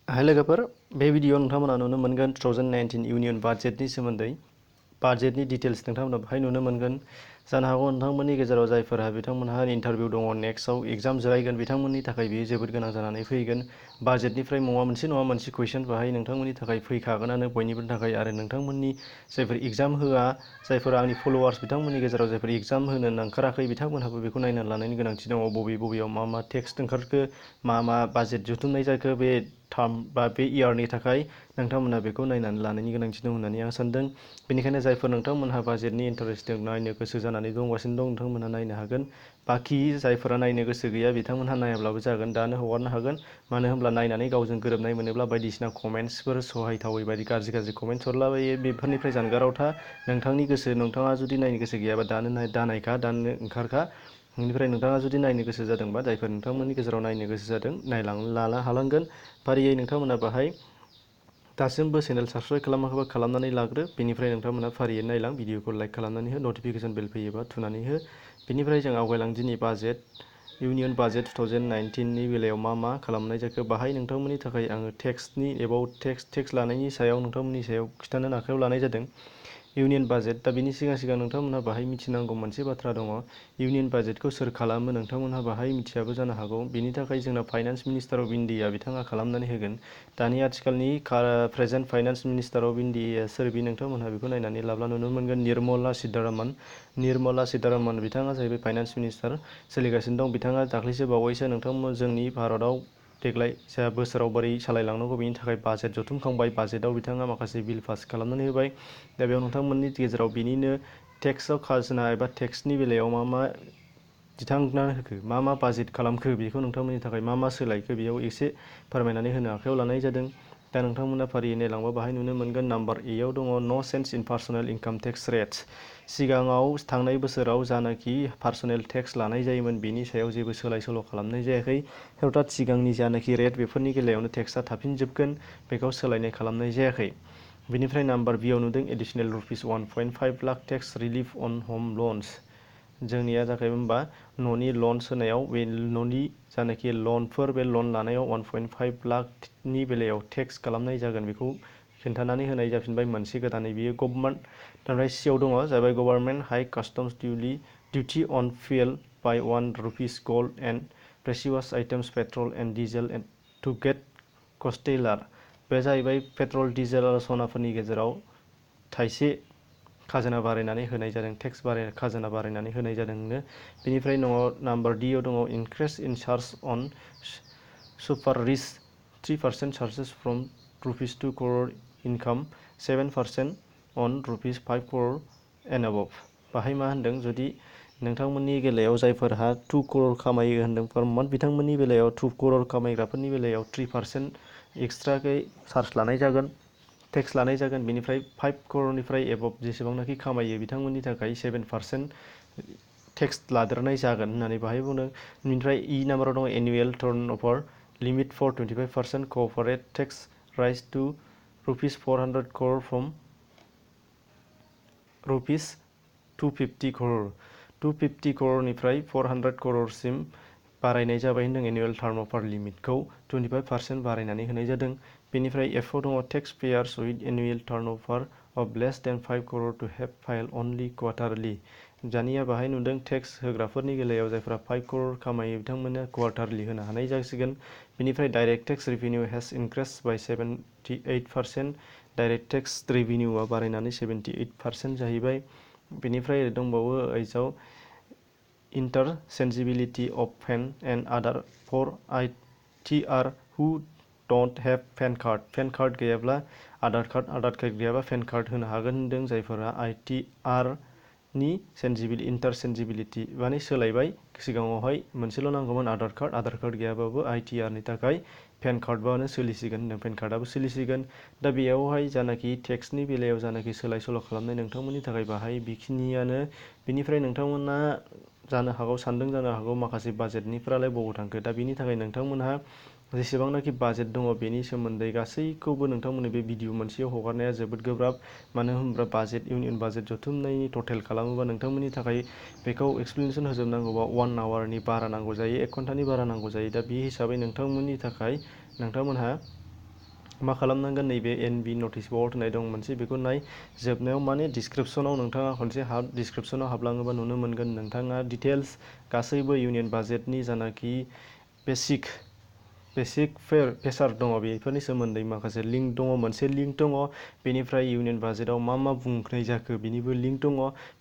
हाय लोगोफोर, बे भिडिअ नोंथांमोना नुनो मोनगोन 2019 इउनियन बाजेटनि सोमोन्दै बाजेटनि डिटेल्स नोंथांमोना बेहाय नुनो मोनगोन। जानो हागौ नोंथांमोननि गेजेराव जायफोरहा बिथांमोनहा इन्टारभिउ दङ, नेक्स्टआव एग्जाम जिरायगोन, बिथांमोननि थाखाय बेयो जोबोद गोनां जानानै फैगोन। बाजेटनिफ्राय माबा मोनसे नङा मोनसे कुइसन बाहाय नोंथांमोननि थाखाय फैखागोनानो बयनिबो थाखाय। आरो नोंथांमोननि जायफोर एग्जाम होआ, जायफोर आंनि फलोवार्स बिथांमोननि गेजेराव जायफोर एग्जाम होनो ओंखाराखै, बिथांमोनहाबो बेखौ नायना लानायनि गोनांथि दङ। बबेयाव मा टेक्स्ट ओंखारखो, मा बाजेट जुथुमनाय जाखो बे टार्म बा बे इयारनि थाखाय नोंथांमोनहा बेखौ नायनानै लानायनि गोनांथि दं होननानै आं सानदों। बेनिखायनो जायफोर नोंथांमोनहा बाजेटनि इन्टारेस्ट दं, नायनो गोसो जानानै दंगासिनो दं, नोंथांमोनहा नायनो हागोन। बाखि जायफोरा नायनो गोसो गैया बिथांमोनहा नायाब्लाबो जागोन, दानो हगारनो हागोन। मानो होनब्ला नायनानै गावजों गोरोबनाय मोनोब्ला बायदिसिना कमेन्ट्सफोर सहायथावै बायदि गाज्रि कमेन्ट्स हरलाबायो, बेफोरनिफ्राय जानगाराव था। नोंथांनि गोसो, नोंथाङा जुदि नायनो गोसो गैयाबा दानो ओंखारखा। बेनिफ्राय नोंथाङा जुदि नायनो गोसो जादोंबा, जायफोर नोंथांमोननि गेजेराव नायनो गोसो जादों, लानो हालांगोन। फारियै नोंथांमोना बाहाय दासिमबो चेनेल साबस्क्राइब खालामाखैबा खालामनानै लाग्रो। बेनिफ्राय नोंथांमोना फारियै नायलां, भिडिअखौ लाइक खालामनानै हो, नटिफिकेसन बेल फैयोबा थुनानै हो। बेनिफ्राय जों आवगायलां दिनै इउनियन बाजेट 2019नि बेलायाव मा खालामनाय जाखो। बाहाय नोंथांमोननि थाखाय आङो टेक्सनि टेक्स लानायनि सायाव नोंथांमोननि सायाव खिन्थानो आखायाव लानाय जादों। इउनियन बाजेट, दा बेनि सिगां नोंथांमोनहा बाहाय मिथिनांगौ मोनसे बाथ्रा दङ। इउनियन बाजेटखौ सोर खालामो नोंथांमोनहा बाहाय मिथियाबो जानो हागौ। बेनि थाखाय जोंना फाइनान्स मिनिस्टार अफ इन्डिया बिथाङा खालामनानै होगोन। दानि आथिखालनि present finance minister of India सोर, नोंथांमोनहा बेखौ नायनानै लाब्ला नुनो मोनगोन। निर्मला सीतारमन बिथाङा जाहैबाय फाइनान्स मिनिस्टार सोलिगासिनो दं। बिथाङा दाख्लैसो बावैसो जोंनि भारतआव देग्लाय बोसोराव बोरै सालायलांनांगौ बेनि थाखाय बाजेट जथुमखांबाय। बाजेटआव बिथाङा माखासे बिल पास खालामनानै होबाय। दा बेयाव नोंथांमोननि गेजेराव बिनिनो टेक्सआव खाजोना एबा टेक्सनि बेलायाव मा दिथांना होखो, मा बाजेट खालामखो, बेखौ नोंथांमोननि थाखाय मा सोलायखो, बेयाव एसे फोरमायनानै होनो आखायाव लानाय जादों। दा नोंथांमोना फारियै नायलांबा बाहाय नुनो मोनगोन। नाम्बार एआव दङ no change in personal income tax rates. सिगाङाव थांनाय बोसोराव जानाखि पार्सनेल टेक्स लानाय जायोमोन, बेनि सायाव जेबो सोलाय सोल' खालामनाय जायाखै। अर्थात सिगांनि जानाखि रेट, बेफोरनि बेलायावनो टेक्सआ थाफिनजोबगोन, बेखौ सोलायनाय खालामनाय जायाखै। बेनिफ्राय नाम्बार बिआव नुदों एडिशनेल ₹1.5 लाख टेक्स रिलिफ अन हम लन्स। जोंनिया जाबाय होनबा न'नि लन्स होनायाव, बे न'नि जानाखि लनफोर, बे लन लानायाव 1.5 लाखनि बेलायाव टेक्स खालामनाय जागोन, बेखौ खिन्थानानै होनाय जाफिनबाय मोनसे गोदानै। बियो गभर्नमेन्ट। ओमफ्राय सिआव दङ जाबाय government hike customs duty on fuel by ₹1 gold and precious items petrol and diesel to get costlier. बे जाहैबाय पेट्रल, डिजेल आरो सनाफोरनि गेजेराव थाइसे खाजोना बारायनानै होनाय जादों, खाजोना बारायनानै होनाय जादोंनो। बेनिफ्राय दङ नाम्बार डिआव दङ increase in charge on super rich 3% charges from ₹2 crore income, 7% on ₹5 crore and above. बाहाय मा होनदों, जुदि नोंथांमोननि बेलायाव जायफोरहा 2 crore खामायो होनदों पर मान्थ, बिथांमोननि बेलायाव 2 crore खामायग्राफोरनि बेलायाव 3% एक्सट्राकै चार्ज लानाय जागोन, टेक्स लानाय जागोन। बेनिफ्राय 5 crore एबभ जेसेबांनाखि खामायो बिथांमोननि थाखाय 7% टेक्स लादेरनाय जागोन होननानै बाहाय बुंदों। बेनिफ्राय इ नाम्बाराव दङ annual turnover limit for 25% corporate tax raise to ₹400 crore from ₹250 crore। 250 crore निफ्राय 400 crore बारायनाय जाबाय होनदों। एनुवेल टार्नओभार लिमिटखौ 25% बारायनानै होनाय जादों। बेनिफ्राय एफआव दङ tax payers with annual turnover of less than 5 crore to have file only quarterly. दानिया बाहाय नुदों टेक्स होग्राफोरनि बेलायाव जायफ्रा 5 crore खामायो बिथांमोना क्वार्टारलि होनो हानाय जासिगोन। बेनिफ्राय direct tax revenue has increase by 78%। Direct tax रेभिनिउआ बारायनानै 78% जाहैबाय। बेनिफ्राय दंबावो ओइजाव interchangeability of PAN and Aadhaar for ITR who don't have PAN card. PAN card गैयाब्ला आधार कार्ड गैयाबा पेन कार्ड होनो हागोन होनदों। जायफोरा ITR नि इन्टारचेन्जेबिलिटि माने सोलायबाय, सिगाङावहाय मोनसेल' नांगौमोन आधार कार्ड गैयाबाबो ITR नि थाखाय पेन कार्डबानो सोलिसिगोन होनदों, पेन कार्डआबो सोलिसिगोन। दा बेयावहाय जानाखि टेक्सनि बेलायाव जानाखि सोलाय सोल' खालामनाय नोंथांमोननि थाखाय बाहाय बेखिनियानो। बेनिफ्राय नोंथांमोना जानो हागौ सानदों, जानो हागौ माखासे बाजेटनिफ्रालाय बबाव थांखो। दा बेनि थाखाय नोंथांमोनहा जेसेबांनाखि बाजेट दङ बेनि सोमोन्दै गासैखौबो नोंथांमोननो बे भिडिअ मोनसेयाव हगारनाया जोबोद गोब्राब। मानो होनोब्ला इउनियन बाजेट जथुमनायनि टटेल खालामोबा नोंथांमोननि थाखाय बेखौ एक्सप्लेनेसन होजोबनांगौबा 1 आवरनि बारा नांगौ जायो, 1 घन्टानि बारा नांगौ जायो। दा बे हिसाबै नोंथांमोननि थाखाय नोंथांमोनहा मा खालामनांगोन, नैबे NB नटिस बर्ड होननाय दं मोनसे, बेखौ नाय। जोबनायाव माने डिसक्रिपसनाव नोंथाङा खनसे डिसक्रिपसनाव हाबलाङोबा नुनो मोनगोन नोंथाङा डिटेल्स गासैबो इउनियन बाजेटनि जानाखि बेसिक फेसार दङ बेफोरनि सोमोन्दै माखासे लिंक दङ, मोनसे लिंक दङ। बेनिफ्राय इउनियन बाजेटआव मा मा बुंनाय जाखो बिनिबो लिंक दङ।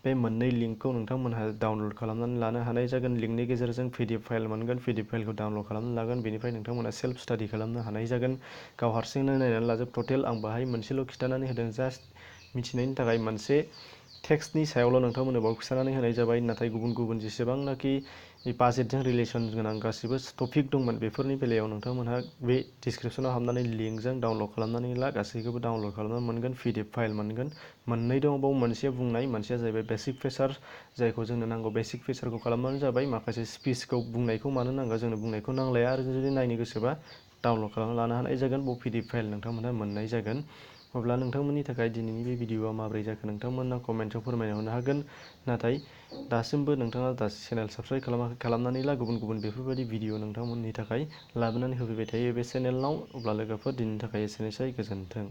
बे मोननै लिंकखौ नोंथांमोनहा डाउनलड खालामनानै लानो हानाय जागोन। लिंकनि गेजेरजों PDF फाइल मोनगोन, PDF फाइलखौ डाउनलड खालामनो लागोन। बेनिफ्राय नोंथांमोना सेल्फ स्टाडि खालामनो हानाय जागोन। गाव हारसिंनो नायनानै लाजोब। टटेल आं बाहाय मोनसेल' खिन्थानानै होदों, जास्ट मिथिनायनि थाखाय मोनसे टेक्सटनि सायावल' नोंथांमोननो बाव खिन्थानानै होनाय जाबाय। नाथाय गुबुन गुबुन जेसेबांनाखि बाजेटजों रिलेसन गोनां गासिबो टपिक दंमोन बेफोरनि बेलायाव नोंथांमोनहा बे डिसक्रिपसनाव हाबनानै लिंकजों डाउनलड खालामनानै ला। गासैखौबो डाउनलड खालामनानै मोनगोन, PDF फाइल मोनगोन। मोननै दङ बाव, मोनसेया बुंनाय, मोनसेया जाहैबाय बेसिक फेसार। जायखौ जोंनो नांगौ बेसिक फेसारखौ खालामबानो जाबाय। माखासे स्पिचखौ बुंनायखौ मानो नांगौ, जोंनो बुंनायखौ नांलाया। आरो जुदि नायनो गोसोबा डाउनलड खालामना लानो हानाय जागोन। बाव PDF फाइल नोंथांमोनहा मोननाय जागोन। अब्ला नोंथांमोननि थाखाय दिनैनि बे भिडिअआ माबोरै जाखो नोंथांमोना कमेन्टआव फोरमायना होनो हागोन। नाथाय दासिमबो नोंथाङा चेनेल साबस्क्राइब खालामनानै ला। गुबुन गुबुन बेफोरबायदि भिडिअ नोंथांमोननि थाखाय लाबोनानै होफैबाय थायो बे चेनेलाव। अब्ला लोगोफोर दिनैनि थाखाय एसेनोसै, गोजोन्थों।